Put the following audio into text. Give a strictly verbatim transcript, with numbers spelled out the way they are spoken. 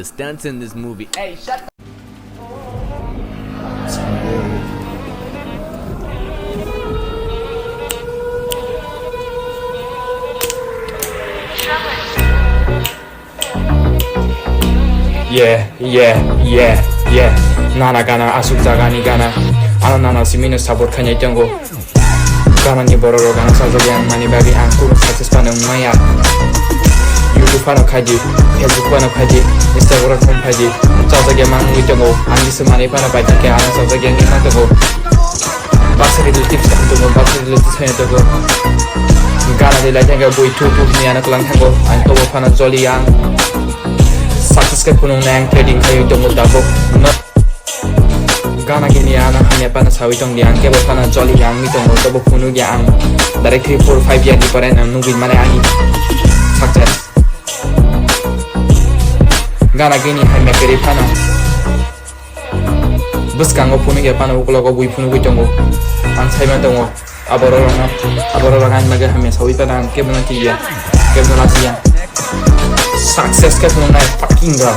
The stunts in this movie. Hey, shut the Yeah, yeah, yeah, yeah. Nana gana asuk jagani gana. Ano nana simino support khainai tongo. Gana ni borok rok gana sajagya ang mani bagwi ang kunu success phano wngmaya. YouTube phano khaidi, Facebook phano khaidi, Instagram phano khaidi. Sajagya mang wngwi tongo. Ang bisa mani phano bai thangkhe ano sajagya wngwi mang tongo. Baksa relatives kaham tongo, baksa relatives hai tongo. Gana de lai thangkhe bui thu thu hini ano klang thango. Ang tobo phano joli ang. Success khe phunuknai ang trading khai tongo tabuk. No. Gana gini ano hamya phano sawi tong di ang kebo phano joli ang mi tongo tobo phunukya ang. Direct three four five year ni pore ang nugwi mane ani success. Gana gini hamya kiri phano. Bwskango phunukya phano uklogo bui phunugwi tongo. Ang saiman tongo. Aborok rokno, aborok rok ang bagwi hamya sawi phano ang kebono kiya. Kebono lachiya. Success khe phunuknai fucking girl.